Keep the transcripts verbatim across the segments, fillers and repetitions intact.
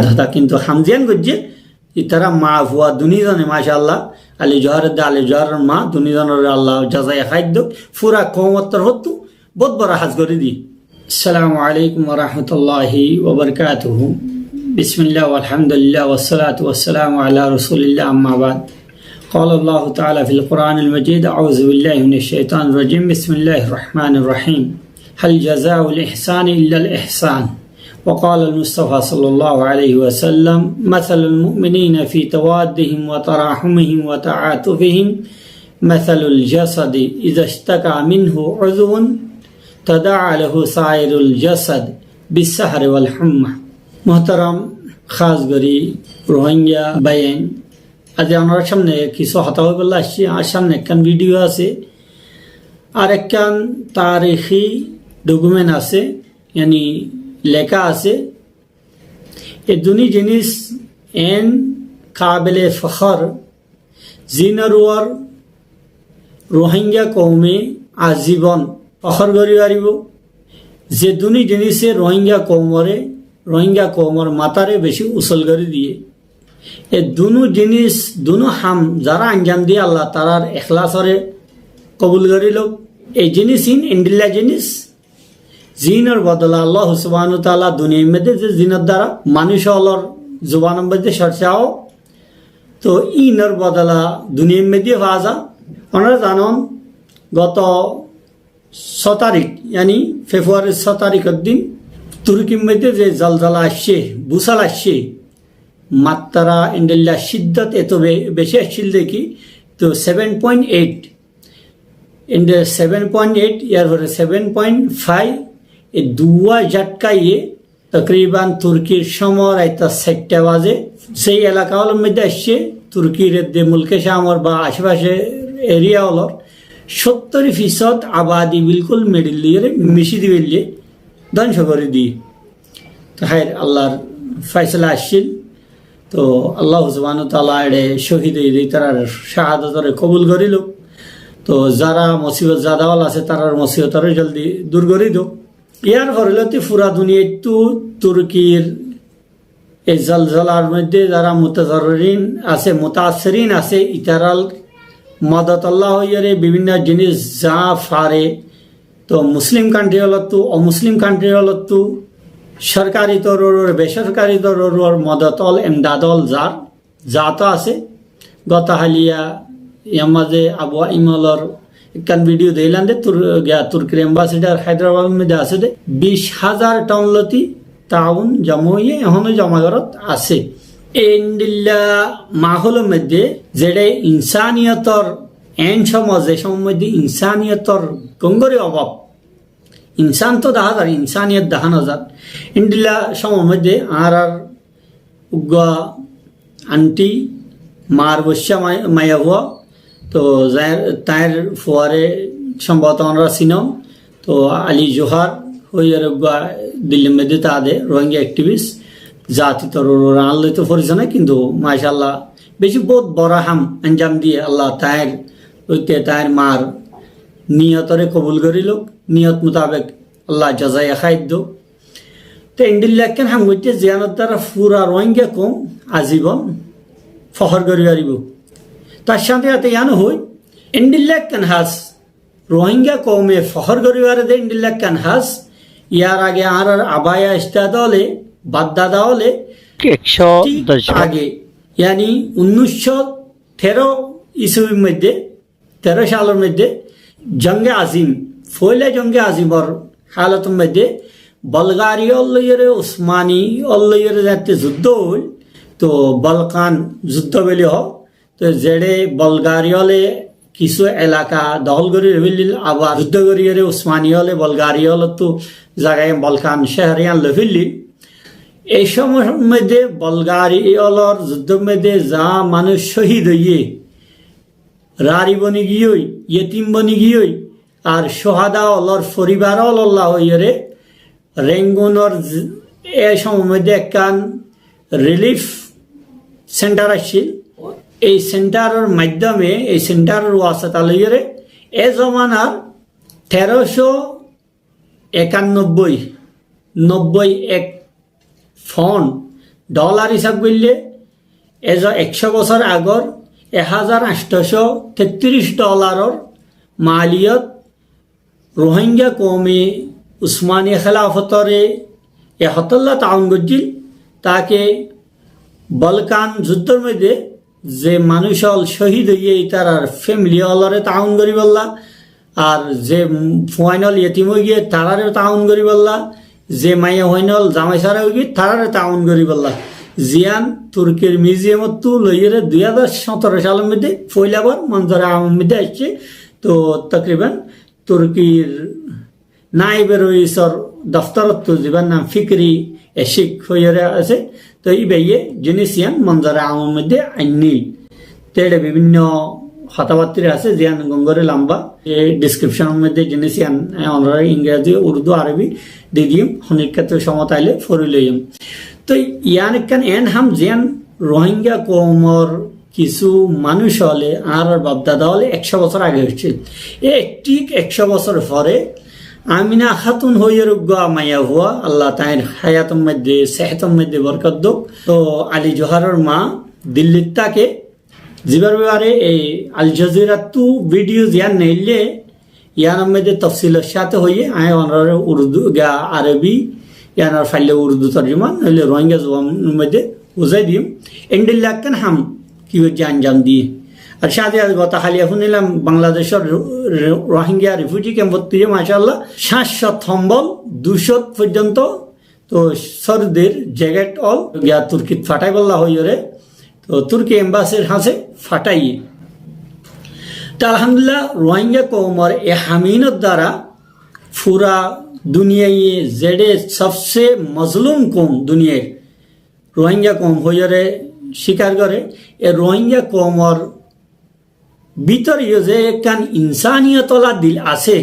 Hotá kintu ham ziyán goijjé, itará ma fua duní zone, macállah, Ali Johar edde Ali Joharor ma, duní zonoré Allah jazaye hair douk, fura koumor torfóttu bout boro ham gorí diyé. السلام عليكم ورحمة الله وبركاته. بسم الله والحمد لله والصلاة والسلام على رسول الله، أما بعد. قال الله تعالى في القرآن المجيد: أعوذ بالله من الشيطان الرجيم. بسم الله الرحمن الرحيم. هل جزاء الإحسان إلا الإحسان. وقال المصطفى صلى الله عليه وسلم: مثل المؤمنين في توادهم وتراحمهم وتعاطفهم مثل الجسد إذا اشتكى منه عضو تداعى له سائر الجسد بالسهر والحمى. Muhtaram, hás gorí Rohingya báiyain, aijja onorar sámne kissú hotá hoibolla aiccí. Añár sámne ekkán video asé, ar ekkán tarikí dokument asé, yani leká asé. E duní jinis en kabele fohór, ziínor uore Rohingya koume azibon fohór gorí faribó, ze duní jinise Rohingya koumoré, Rohingya koumor matare beci usol gorí diyé. E dunú jinis, dunú ham zará anjam diyé, Allah tarár ekhlasore kobul gorí louk. E jinis in endilla jinis, ziínor bodola Allah subhanahu wa taala duniyair modde ze ziínor dara manúc ólor zubanor modde corca ó, to inor bodola duniyair modde faa za. Onora zanon, goto só tarik, yani February só tarikor din Turkir modde ze zolzola aiccé, búsal aiccé, matra endilla ciddot eto be-, beci aiccíl de ki, to seven point eight, ende seven point eight, yar fore seven point five, e duwá jhatkaiye takriban Turkir cómor raita sairta baze, sei elaka ólor modde aiccé, Turkir edde mulke Camor ba acefacor eriya ólor sóttor fisod abadi bilkul medil loiyóre micí di félaiye, dóngco gorí diyé. To hair, Allahr faisala accíl. To Allah subhanahu wa taala ere cóhid óiye de, tarar cahadotore kobul gorí louk. To zara musibot zada ól asé, tarar musibotore zoldi dur gorí douk. Yar fore loti fura duniyaittú Turkir e zolzolar modde zara mutazorririn asé, mutaassirin asé, itarar modot olla hoiyóre bibinno jinis za fare, to Muslim country ólottu, omuslim country ólottu, sorkari toror, besorkari toror modot ól, emdad ól zar, za to asé. Goto haliya yar maze Abu Aimalor ekkán video deilam de, Tur-, giya Turkir ambassador Hyderabad modde asé de, bic házar ton loti taawun joma óiye, ehóno joma gorot asé. Endilla maholor modde zeçe insaniyotor, en cómot, ze cómor modde insaniyotor gongori obab, insan to dahá zar, insaniyot dahá no zar. Endilla cómor modde añárar uggwá anti, mar boiccá mai-, maiyafua, to zair, tair fuare sombobot onora sinon, to Ali Johar hoiyóre uggwá Dillir modde táke de, Rohingya activist, zati toror añár loi to foriso nai, kintu macallah beci bout boro ham anjam diyé Allah tair, oite tair mar niyotore kobul gorí louk, niyot mutabek Allah jazaye hair douk. Te endilla ekkán ham goijjé, ziyánor dara fura Rohingya koum azibon fohór gorí faribó. Tar sáte sáte yián ó hoi, endilla ekkán ham, Rohingya koume fohór gorí fare de endilla ekkán ham, yar age añárar abaya ejtihad óle, bapdada óle, ekcó thík doc age, yani unnic cót teró iswir modde, teró salor modde Jonge Azim, foila Jonge Azimor halotor modde Bolgari ól loiyóre, Usmani ól loiyóre zette zuddó óil, to Balkan zuddó buli ho, to zeçe Bolgari óle kissú elaka dohól gorí félil, abar zuddó goríyóre Usmani óle Bolgari ólottu zaga iyan Balkan cóhor iyan loi félil. Ei cómor modde Bolgari ólor zuddór modde za manúc cóhid óiye, rari boni giyói, yetim boni giyói, ar cóhada ólor foribar ólolla hoiyóre Rengunor z-, e cómor modde ekkán rilif sentar accíl. Ei sentaror maiddome, ei sentaror wasita loiyóre e zomanar teró cót ekanobboi, nobboi ek fon, dholar hísab goillé, ezo ekcó bosór agor ek házar añctocó tettiric dholaror maliyot Rohingya koume Usmaniya Kélafotore e hotálla taawun goijjíl, take Balkan juddór moiddé ze manúic ól cóhid óiye, ítarar femili ólore taawun goríbolla, ar ze fuain ól yetim óiye, tarare taawun goríbolla, ze maiyafuain ól zamai sára óiye, tarare taawun goríbolla. Ziyán Turkir miuziyamottú loiyóre dui házar sóñtoro salor moiddé foóila bar monzore amor moiddé aiccé. Toh tokriban Turkir naibe roisor doftorottú, zibar nam Fikri Ecik hoiyóre asé, toh íbaye jinis iyán monzore amor moiddé ainní. Te ére bibinno hotábattir asé, ziyán gom gorí lamba. E deskiripconor moiddé jinis iyán, e, onorare ingrezi, urdu, arobi di diyum, honikka toh cómot aile fori loiyum. Toh iyán ekkán en ham ziyán Rohingya koumor kissú manúic óle, añárar bafdada óle ekcó bosór age óiccé. E thík ekcó bosór fore Amina Khatun hoiyóre uggwá maiyafua, Allah tañir hayator moiddé, sehetor moiddé borkot douk. Toh Ali Joháror maa Dillit táke, zibar befare ei Al Jazirattú vidiyo ziyán neille, iyánor moiddé tofsilor sáte hoiyé, añí onorare urdu, ga, arobi, iyánor faille urdu torjuma, noile Rohingya zubanor moiddé buzái diyum. Endilla ekkán ham ki goijjé anjam diyé. Ar sáte sáte gota háliya fúnilam Bangladecor Ro-, Ro-, Rohingya rifuji kempottú ye, macállah, cáñt cót hombol, dui cót foijjonto toh sórdir jaket ól giya Turkit fathaibolla hoiyóre, toh Turki embasir hañsé fathaiyé. Toh alhamdulillah, Rohingya koumor e ham inor duara fura duniyaiye zeçé sobse mozlum koum duniyair, Rohingya koum hoiyóre cíkar goré, e Rohingya koumor bútore yó ze ekkán insaniyot ola dil asé,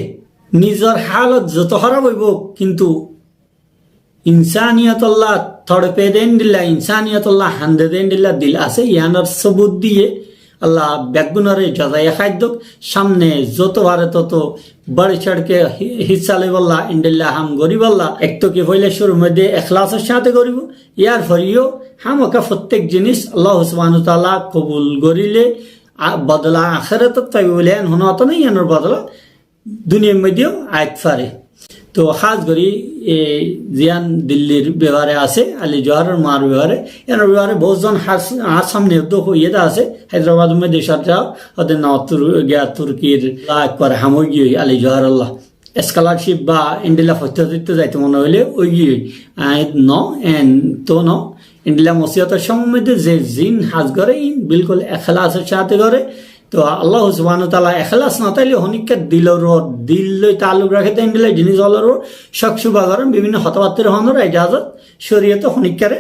nizor hálot zoto hóraf óibou, kintu insaniyot ola todpe de endilla, insaniyot ola hande de endilla dil asé, iyánor sobut diyé Allah beggúnore jazaye khair douk. Samne zoto fare toto bari cór ke hi-, hissa loibolla, endilla ham goríbolla. Ek toh ki foila cúrur moiddé ekhlasor sáte goríbou, iyar fore yó hámaka fottek jinis Allah subhanahu wa taala kobul goríle, a, bodola ahératot faibo buli en hono hotá nái, iyánor bodola duniyair moiddé yó aái fare. Toh hás gorí, e, ziyán Dillir befare asé, Ali Joháror maar befare, iyánor befare bout zon hás, añár samne uddúa hoiyé de asé, Háidrabador moiddé cótto, óde no Tur-, giya Turkir la ekkore ham óigiyoi Ali Joháror la. Scholarship ba endilla foitto toitto zaito mone óile óigiyoi. Añí no, en toh no. Endilla musibotor cómor moiddé ze zin hás goré, in bilkul ekhlasor sáte goré. Toh Allah subhanahu wa taala ekhlas no táile honikka dilor uore, dil loi taalluk raké de endilla jinis ólor uore cók cuba gorón, bibinno hotábattar honor ejazot córiyote honikkare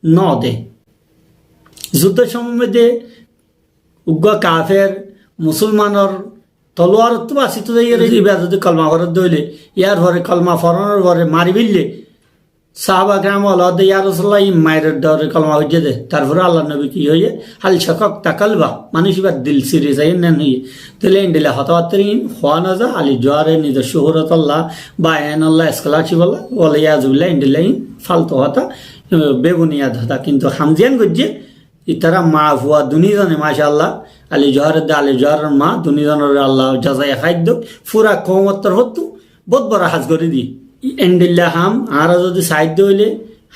no de. Zuddór cómor moiddé uggwá kafer musolmanor tolowarottú basito zaiyóre, iba zodi kolma foredde óile, iyar fore kolma foronor fore mari félile, sáhaba keram ól hoódde, "Ya Rosulullah, in mairor dore kolma foijjé de." Tarfore Allar nobi ki hoiyé? "Hal shakakta kalba?" Manúic ibar dil siri saiyó né hoiyé. Tóile endilla hotábattar in hoó no za, Ali Johare nizor cóhorotolla ba enolla, scholarship olla, wal iyazu billah, endilla in faltu hotá, e, bebuniyad hotá. Kintu ham ziyán goijjé, Ítara maa fua duní zone, macállah, Ali Johar de, Ali Johar maa duní zonore Allah jazaye khair douk, fura koumor torfóttu bout boro hás gorí di. Endilla ham añára zodi saidde óile,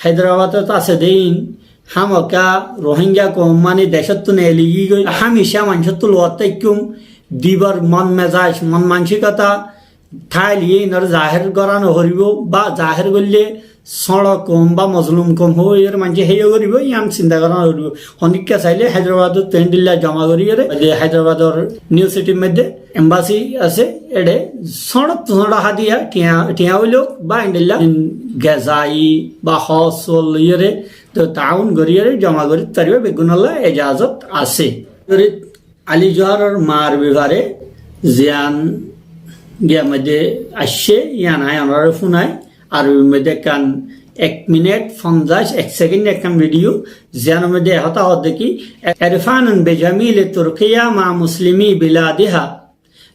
Háidrabadot asé de in, hámaka Rohingya koum mani decóttu neeli giyói, hámica maincóttu luwat táikkun, dibar mon mezaj, mon mansikota, Táile inore zaher gora no foribó, ba zaher goille sóñço koum ba mozlum koum hoiyóre maincé héyo goribó, yián sinta gora no foribó. Honikka saile Háidrabadot endilla joma goriyóre, de Háidrabador New City r moidde embassy asé, ede sóñçottu sóñço hadiya, tiañ, tiañ óilok ba endilla gezai ba hos loiyóre, to taawun goriyóre joma gorit faribá, beggúnolla ejazot asé. Ali Joháror maar befare ziyán giya moidde aiccé, yián añí onorare funai, Arobir moidde ekkán ek minit fonzaic ek sekend ekkán video, ziyánor moidde e hotá hoódde ki, "عرفانا بجميل تركيا مع مسلمي بلادها،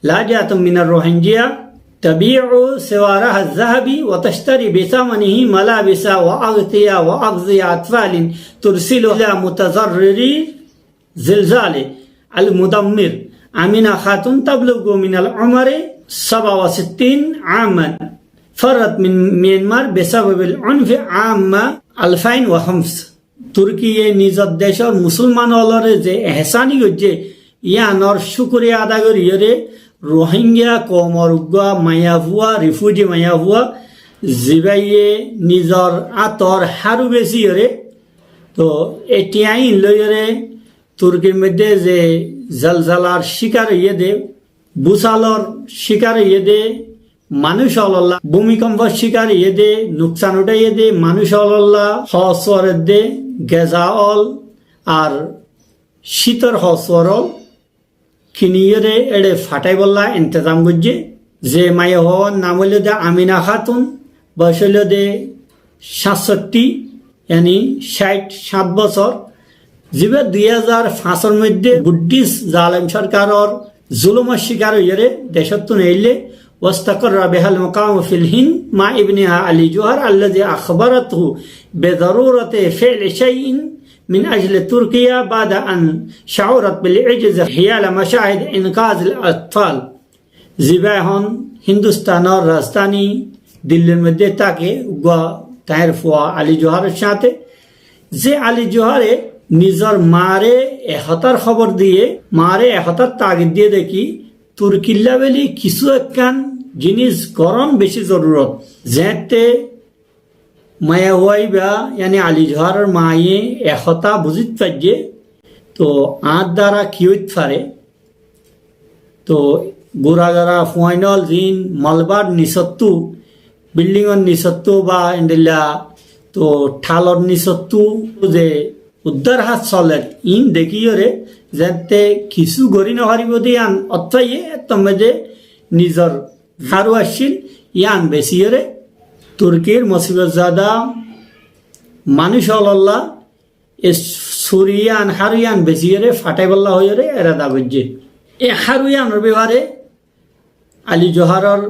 لا جاة من الروهنجيا تبيع سوارها الذهب وتشتري بثمنه ملابس وأغطية وأغذية أطفال ترسلها إلى متضرري زلزال المدمر. آمنة خاتون تبلغ من العمر سبعة وستين عاما، فرت من ميانمار بسبب العنف عام ألفين وخمسة. Turkiye nizor decór musolman ólore ze ehsáni goijjé, yíanor cúkuriya ada goríyore Rohingya koumor uggúa maiyafua, rifuji maiyafua, zibáye nizor átor háru besíyore, to e thiañ ín loiyore Turkir moiddé ze zalzalar cíkar óiye dé, búsalor cíkar óiye dé manúic ólolla, búmikomfor cíkar óiye dé, nuksan uçáiye dé manúic ólolla, hoósuar edde geza ól ar cítor hoósuar ól kiniyóre éçe fatháibolla entezam goijjé. Ze maiyafua ón nam óilde Amina Khatun, boyos óilde sáñtsottí, yáni cáith, sáñt bosór, zibá dui házar fañsór moiddé Buddhist zalem sorkaror zulumor cíkar óiyore decóttun eille, واستقر بها المقام في الهند مع ابنها علي جوهر الذي أخبرته بضرورة فعل شيء من أجل تركيا بعد أن شعرت بالعجز حيال مشاهد إنقاذ الأطفال. Zibá ehón Hindustánor rajdháni Dillir moiddé táke, uggúa tañr fua Ali Joháror sáñte. Ze Ali Johare nizor maáre e hotár hóbor diyé, maáre e hotár tagid diyé dé ki, Turkilla bóli kissú ekkán jinis gorón bicí zorurot. Zeéñtte maiyafua íba, yáni Ali Joháror maáye e hotá buzít faijjé, to añár duara ki óit fare? To gura-gara fuain ól ziín molbar nisottú, bildingor nisottú ba endilla to thalor nisottú ze uddár ham soler, iín dekíyore zeéñtte kissú gorí nofaribóu dé yían ottáiye, ettór moiddé nizor háru accíl, yían besíyore Turkir mosibot zada manúic ólolla e suri yían, háru yían besíyore fatháibolla hoiyóre erada goijjé. E háru yíanor befare Ali Joháror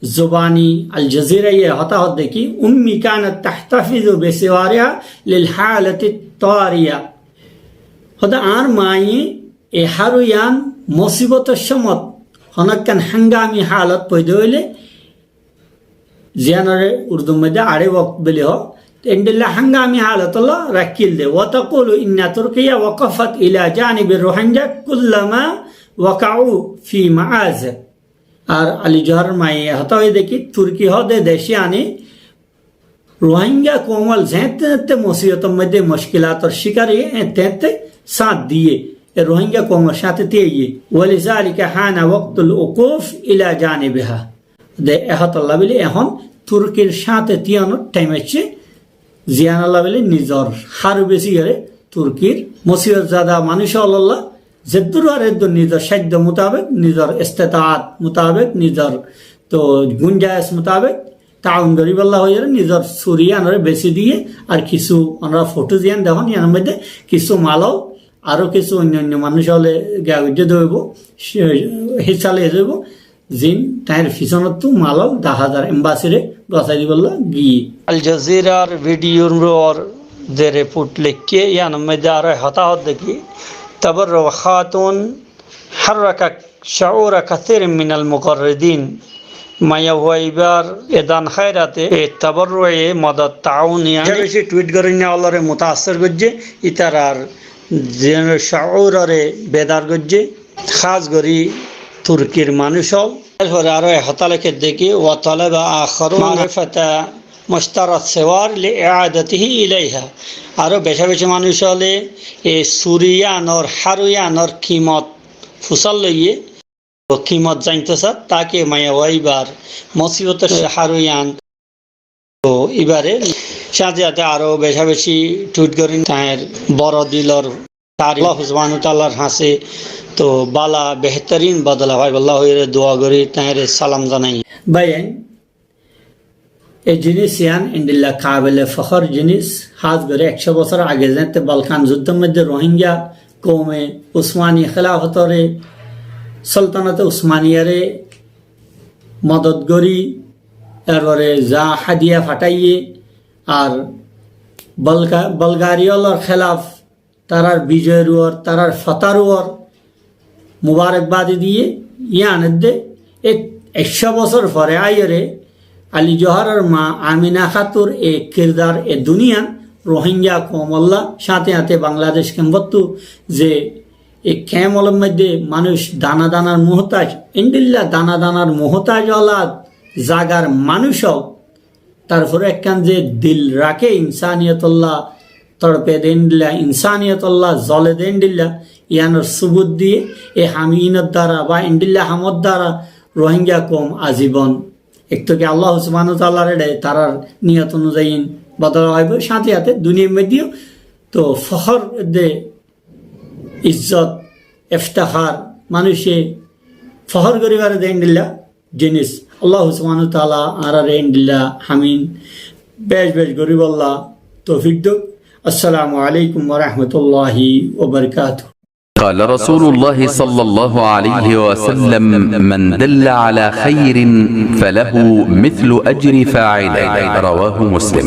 zubani Al Jazeera ye hotá hoódde ki, أمي كانت تحتفظ بسوارها للحالة الطارئة. Hoódde añár maáye e háru yían mosibotor cómot, honókkán hángami haalot foida óile, ziyánore Urdur moiddé açé wokt bóli hoó, endilla hángami hálotolla raikkíl dé. وتقول إن تركيا وقفت إلى جانب الروهينجا كلما وقعوا في مآزق. Ar Ali Joháror maáye hotá hoiyé dé ki, Turki hoódde dec yíane Rohingya koum ól zeéñtte zeéñtte mosibotor moiddé muckilator cíkar óiye, eéñtte eéñtte sáñt diyé e Rohingya koumor sáñte tíaiyé. ولذلك حان وقت الوقوف إلى جانبها. De e hotálla bóli ehón Turkir sáñte tíyanor thaim aiccé, ziyánolla bóli nizor háru besíyore Turkir mosibot zada manúic ólolla zeddúr fare eddúr nizor sáiddo mutabek, nizor istetaat mutabek, nizor to gunjaic mutabek taawun goríbolla hoiyóre nizor suri yíanore besí diyé, ar kissú onora fothó ziyán dehón, yíanor moiddé kissú mal ól, aró kissú oinno oinno manúic óle giya goijjé dé óibo, hísa loi zaibo, ziín tañr fisónottú mal ól daházar embasire gosái dibolla giyé. Al Jazeerar vidiyor uore ze report leikké, yíanor moiddé aró hotá hoódde ki, تبرع خاتون حركت شعور كثير من المغردين. Maiyafua íbar e dan háirate, e tabarruye modot taawun yían beci beci thuit goróinna ólore mutassir goijjé, ítarar ziyán cóurore bedar goijjé, hás gorí Turkir manúic ól. Erfore aró e hotá leikké dé ki, وطلب آخرون معرفة مشترى السوار لإعادته إليها. Aró beca beci manúic óle e suri yíanor, háru yíanor kimot fusár loiyé, to kimot zainto sá, táke maiyafua íbar mosibotor háru yían. To íbare sáñte sáñte aró beca beci thuit gorí tañr boro dilor tarif Allah subhanahu wa taalar hañsé to bála behétorin bodola faibolla hoiyóre dua gorí tañre salam zanai. Báiyain, e jinis yían endilla kabile fohór jinis, hás gorí ekcó bosór age zeéñtte Balkan juddór moiddé Rohingya koume Usmani hélafotore, Soltanote Usmaniyare modot gorí, erfore za hádiya fathaiye, ar Bulga-, Bulgariya ólor hélaf tarár bijoyor uore, tarár fotár uore mubarakbadi diye, yián edde ek, ekcó bosór fore aiyóre Ali Joháror maa Amina Khatunor e kirdar e duniyat Rohingya koumolla, sáñte sáñte Bangladec kemfottú ze e kemolor modde manúc dana danar muhtaj, endilla dana danar muhtaj ola zagar manúc ól, tarfore ekkán ze dil raké insaniyotolla, torpe de endilla, insaniyotolla zole de endilla, yiánor subut diye e ham inor dara ba endilla hamor dara Rohingya koum azibon. Ek to ki Allah subhanahu wa ta'ala re tarár niyot onuzayi bodola óibo, sáñte sáñte duniyar moddeyo to fohór de izzot, iftehar, manúce fohór gorí fare de endilla jinis. Allah subhanahu wa ta'ala añáráre endilla ham bec bec goríbolla toufik douk. Assalamu alaikum wa rahmatullahi wa barakatuhu. قال رسول الله صلى الله عليه وسلم: من دل على خير فله مثل أجر فاعله. رواه مسلم.